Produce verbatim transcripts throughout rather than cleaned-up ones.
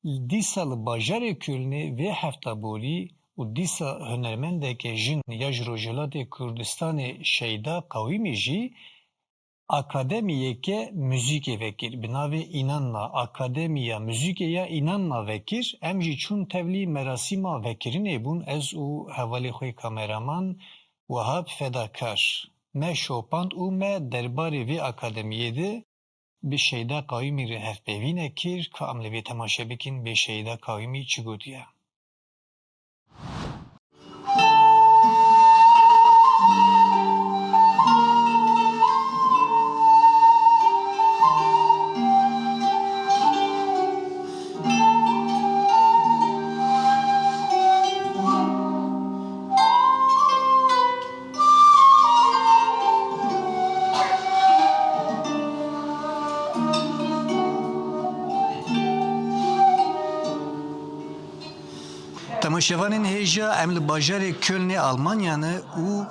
Dîsa li bajarê Kölnê vê hefta borî û dîsa hunermendeke jin ya ji Rojhilatê Kurdistanê Şeyda Qawîmî jî akademiyeke muzîkê vekir. Bi navê Înanna, Akademiya Muzîkê ya Înanna vekir. Em jî çûn tevlî merasîma vekirinê bûn. Ez û hevalê xwe kameraman Wahab Fedakar me şopand û me derbarê vê akademiyê de bi Şeyda Qawîmî re hevpeyvînek kir, ka em li vê temaşe bikin, bê Şeyda Qawîmî çi gotiye. Temaşevanên hêja, em li bajarê Kölnê Almanya ne û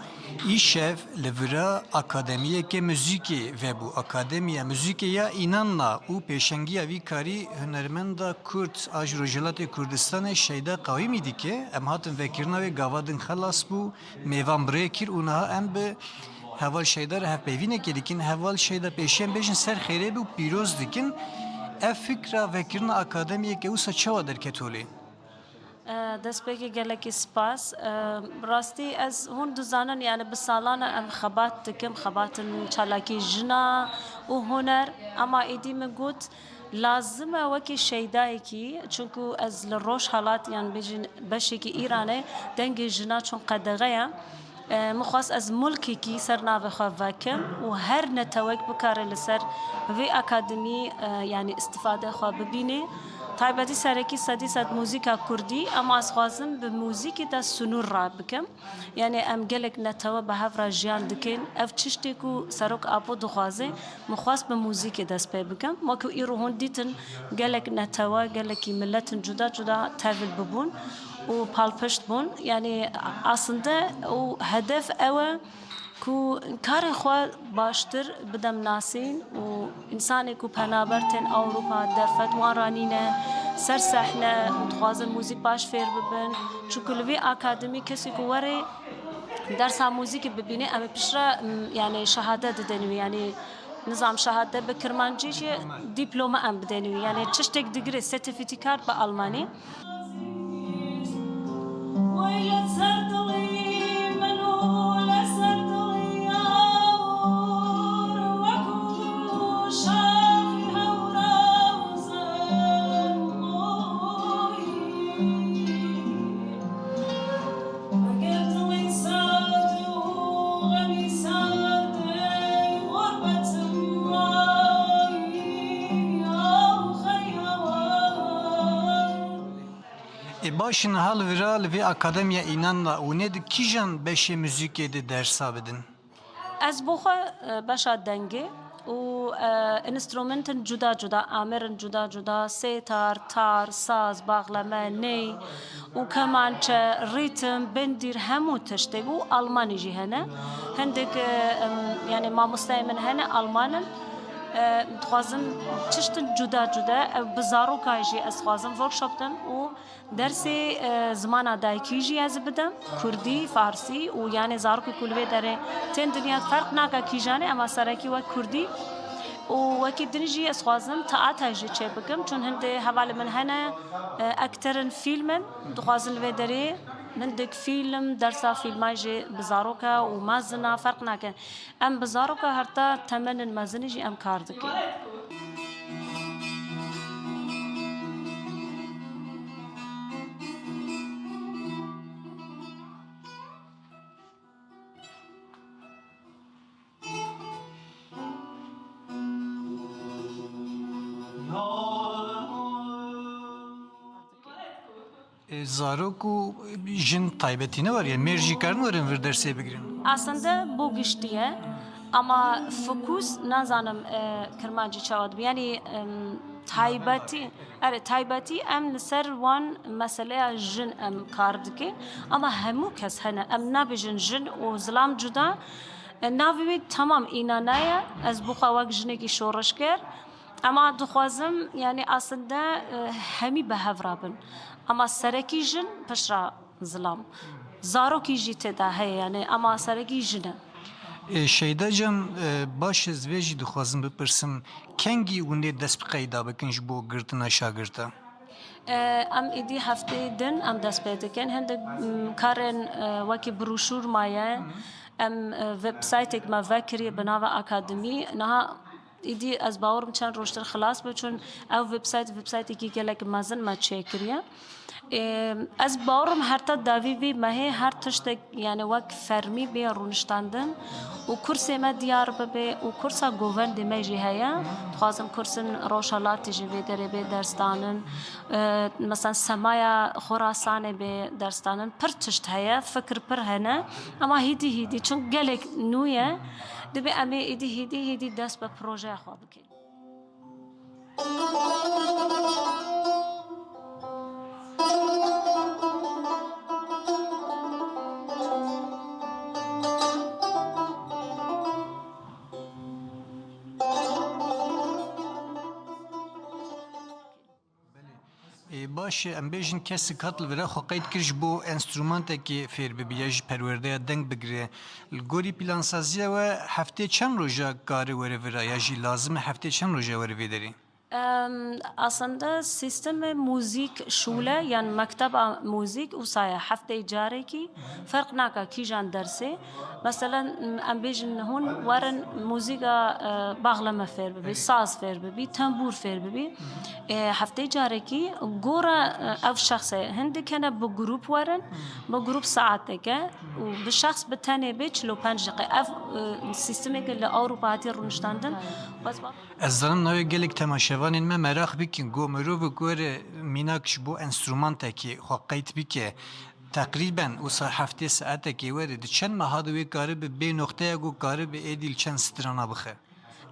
îşev li vira akademiyeke muzîkê vebû, Akademiya Muzîkê ya Înanna, û pêşengiya vî karî hunermenda Kurd a ji Rojhilatê Kurdistanê Şeyda Qawîmî dike. Em hatin vekirina wê, gava din xelas bû, mêvan bi rê kir û niha em bi heval Şeyda re hevpeyvînekê dikin. Heval Şeyda, pêşî em bêjin ser xêrê bi û pîroz dikin. Ev fikra vekirina akademiyeke wisa çawa derket holê? E, destpêkê gelekî spas. E, rastî ez hûn dizanin, yani bi salan e em xebat dikim, xebatên çalakî jina û huner. Ema êdî min got, lazim e wekî Şeydayekî, çunku ez li Rojhelat, yan bêjin beşekî Îranê, dengê jina çûn qedexe ye. E, min xwest ez mulkekî ser navê xwe vekim û her netewek bikare li ser vê akademî, e, yanî îstifade xwe bibîne. Taybetî serekî sedî sed muzîka kurdî, ema ez xwazim bi muzîkê de sinûr rabikim. Yanî em gelek netewe bi hev re jiyan dikin. Ev tiştê ku Serok Apo dixwaze, min xwest bi muzîkê dest pê bikim. Wekî îro hûn dîtin, gelek netewe, gelekî miletin cuda cuda tevil bibûn û palpişt bûn. Yanî aslinde û hedef ew e ku karê xwe baştir bidem nasîn û însanê ku penaber tên Ewropa, derfet wan re nîne, ser sehne û dixwazin muzîk baş fêr bibin. Çunku li vê akademî kesê ku were dersa muzîkê bibîne, em ê piştre, m, yanî şehade didin wî, yanî nizam şehade bi kirmancî jî diplome em bidên wî. Yanî tiştek digire, sertîfîkat bi almanî. Ê baş, niha li vira li vê akademiya Înanna hûn ê di kîjan beşê muzîkê de dersa bidin? Ez bo xwe, e, beşa dengê û, e, înstrumentin cuda cuda, amerin cuda cuda, sêtar, tar, saz, baxleme, ney û kemançe, rîtim, bindîr, hemû tiştê û almanî jî hene. Hindek, e, em, yanî mamosteyê min hene alman in. E, dixwazim tiştin cuda cuda, ew bi zaroka jî ez dixwazim workshop dim û dersê, e, zimana dayikî jî ez bidim, kurdî, farsî û yanê zarokê ku li vê derê tên dinya ferq nake kîjan e, ema serekî wek kurdî û wekî din jî ez xwazim teatra jî çêbikim, çun hindê hevalê min hene, e, ekterin fîlm in, dixwazin li vê derê hindik fîlm, dersa fîlma jî bi zaroka û mezina ferq nake. Em bi zaroka heta temenên mezin jî em kar dikin. E, zarok û jin taybetî ne were, mêr jî karin werin vir dersê bigirin? Aslında bo giştî ye, ama fokus nazanim, e, kirmancî çawa dibe. Yanî, em, taybetî, erê, taybetî em li ser wan meseleya jin em kar dikin, ama hemû kes hene. Em nabêjin jin û zilam cuda. E, navê wî temam Înanna ye. Ez bo xwe wek jinekî şoreşger, Ema dixwazim, yani aslında, e, hemî bi hev re bin. Ema serekî jin, piştre zilam. Zarokî jî tê de heye, yani ema serekî jin e. E, Şeyda can, e, baş ez vê jî dixwazim bipirsim, kengî hûn ê dest bi qeyda bikin ji bo girtina şagirta? E, em êdî heftê din em dest pê dikin. Hindik, m, karên, e, wekî broşûr maye. Em, e, websaytek me vekiriye bi nava Akademî. Niha êdî ez bawerim çend roj dir xilas be, çun ew websayt, websaytekî gelek mezin me çêkiriye. E, ez bawerim heta dawî vî mehê her tiştek, yani wek fermî bê rûniştandin û kursê me diyar bibe û kursa govendê me jî heye. Dixwazim kursên Rojhelatê jî vê derê bê dersdanin. E, mesela semaya Xorasanê bê dersdanin. Pir tişt heye, fikir pir hene. Ema hîdî hîdî, çun gelek nû ye, dibê em ê êdî hîdî hîdî dest bi projeya xwe bikin. Belê. Ê, baş e, em bêjin kesik hat li vira xwe qeyd kir ji bo enstrûmantekê fêr bibe ya jî perwerdeya deng bigire. Li gorî plansaziya we heftê çend roja kare were vira ya jî lazim e heftê çend roja were vê derê? Em, aslında sîstemê muzîk şûle, yan mekteba muzîk wisa ye, hefteyê carekî, ferq nake kîjan dersê. Mesela, em bêjin hûn werin muzîka, e, baxleme fêr bibî, saz fêr bibî, tembûr fêr bibî. E, hefteyê carekî gora, e, ev şexsê, hindik hene bi grûp werin, bi grûp saeteke û bi şexs bi tenê bê çil û pênc deqe. Ev, e, sîstemeke li Ewropa hatiye rûniştandin. Bes ba- Ez zanim navê gelek temaşevanên me meraq bikin, ku mirovek were mînak ji bo enstrûmantekê xwe qeyd bike, teqrîben wisa heftê saetekê were, di çend meha de wê karibe bê noqteya ku karibe êdî li çend strana bixe?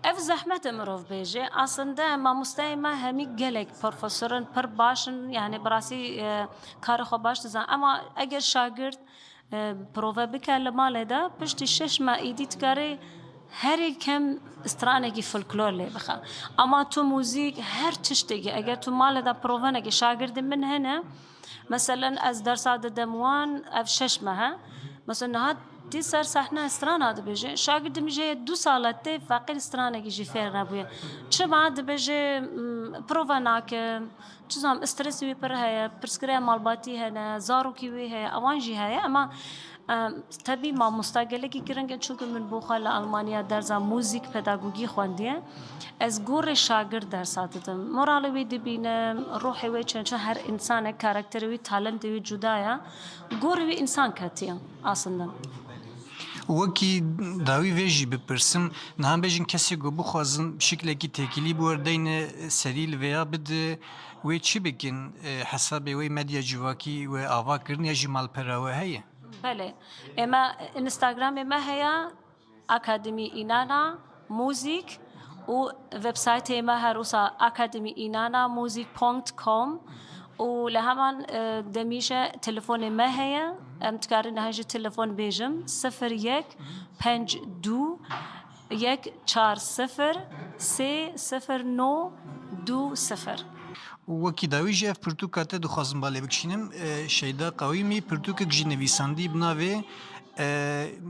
Ev zehmet e mirov bêje. Aslında mamosteyê me hemî gelek profesorin pir baş in, yani bi rastî, e, karê xwe baş dizan. Ema eger şagirt e, prove bike li malê de, piştî şeş meh êdî dikare herî kem stranekî folklor lê bixe. Ama tu muzîk, her tiştekî, eger tu malê de prove neke, şagirdê min hene, meselen ez dersa didim wan, ev şeş meh e. Mesela niha tî ser sehne strana dibêje. Şagirdê min jê du sala tê feqîr stranekî jî fêr nebûye. Çima dibêje, m, prove nakim, Çi zanim, stresê wî pir heye, pirsgirêya malbatî hene, zarokî wî heye, ewan jî heye, ema, em, tebî mamosta gelekî giring e, çunku min bo xwe li Almanya derza muzîk pedagogî xwendiye. Ez gorê şagird dersa didim. Moralê wî dibînim, ruhê wê çend çi, her însanek karakterê wî, talentê wî cuda ye. Gorê wî însan ketiye aslında. Wekî dawî vê jî bipirsim, niha bêjin kesê ku bixwazin şiklekî têkilî bi we re deyne serî li vêya bide, wê çi bikin? E, hesabê wê medya civakî wê ava kirin ya jî malpera we heye? Belê. Ême Instagramê me heye, Akademî Înana Muzîk û websaytê me her wisa akademî înana muzîk ponkt com û li heman, e, demî jî telefonê me heye. Em dikarin niha jî telefon bêjim, sifir yek pênc du yek çar sifir sê sifir no du sifir. Û wekî dawî jî ev pirtûka te dixwazim balê bikişînim. E, Şeyda Qewîmî pirtûkek jî nivîsandî bi navê, e,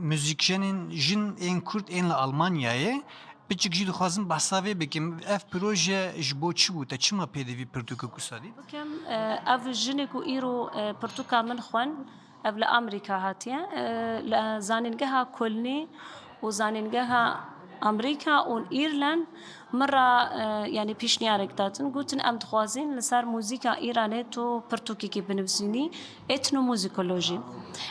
Muzîkjenên Jin ên Kurd ên li Almanyayê. Piçik jî dixwazim behsa vê bikim. Ev proje ji bo çi bû? Te çima pêdivî pirtûkek wisa dît? Bikim, e, ev jinê ku îro, e, pirtûka min xwend, ev li Amerîka hatiye, e, li zanîngeha Kolnî û zanîngeha Amerîka û Îrland min re, e, yanî pîşniyarek datin. Gotin, em dixwazin li ser muzîka Îranê tu pirtûkekê binivîsînî, etnomuzîkolojî.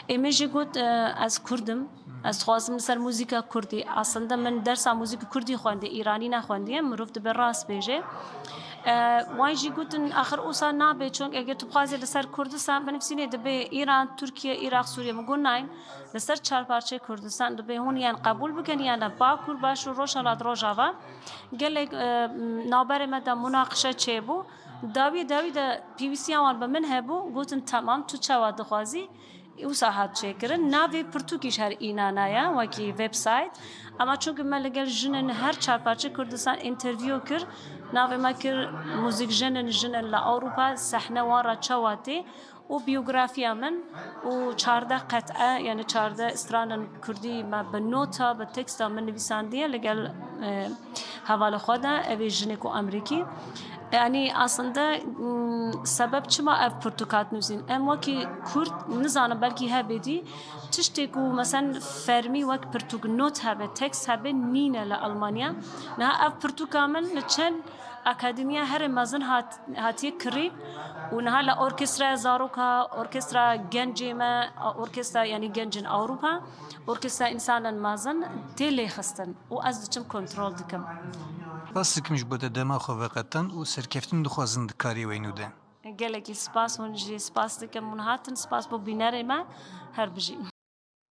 Ê min jî got, e, ez Kurd im, ez dixwazim li ser muzîka Kurdî. Aslında min dersa muzîka Kurdî xwendî, Îranî nexwendiye, mirov dibe rast bêje. E, wan jî gotin, axir wisa nabe, çunke eger tu bixwazî li ser Kurdistan binivîsînê, dibe Îran, Tirkiye, Iraq, Sûriye. Min got, nayîn, li ser çar parçeyê Kurdistan dibe hûn yan qebûl bikin, yan ne. Bakur, Başûr, Rojhelat, Rojava. Gelek, e, navberê me de munaqişe çêbû. Dawî dawî de pêwîstiya wan bi min hebû, gotin, temam, tu çawa dixwazî? Wisa hat çêkirin. Navê pirtûkî ji her înana ye, wekî website. Ama çunku me li gel jinên her çar parçe Kurdistan interview kir, navê me kir muzîkjenên jinên li Ewropa, sehne wan re çawa tê û biyografiya min û çardeh qet'e, yani çardeh stranên kurdî me bi nota, bi teksta min nivîsandiye li gel, e, hevalê xwe de, ev ê jinê ku Amerîkî. Yani aslında, m, sebeb çima ev pirtûk hat nivîsîn? Em wekî Kurd, nizanim belkî hebe dî, tiştê ku mesen fermî wek pirtûk not hebe, tekst hebe, nîne li Almanya. Niha ev pirtûka min li çend akademiya herê mezin hat, hatiye kirî û niha li orkestraya zaroka, orkestra gencê me, orkestra yani gencên Ewropa, orkestra însanên mezin tê lêxistin û ez diçim kontrol dikim. Spas dikim ji bo te dema xwe veqetan û serkeftin dixwazin di karê we nû de. Gelekî spas, hûn jî spas dikim, hûn hatin, spas bo bînerê me, her bijî.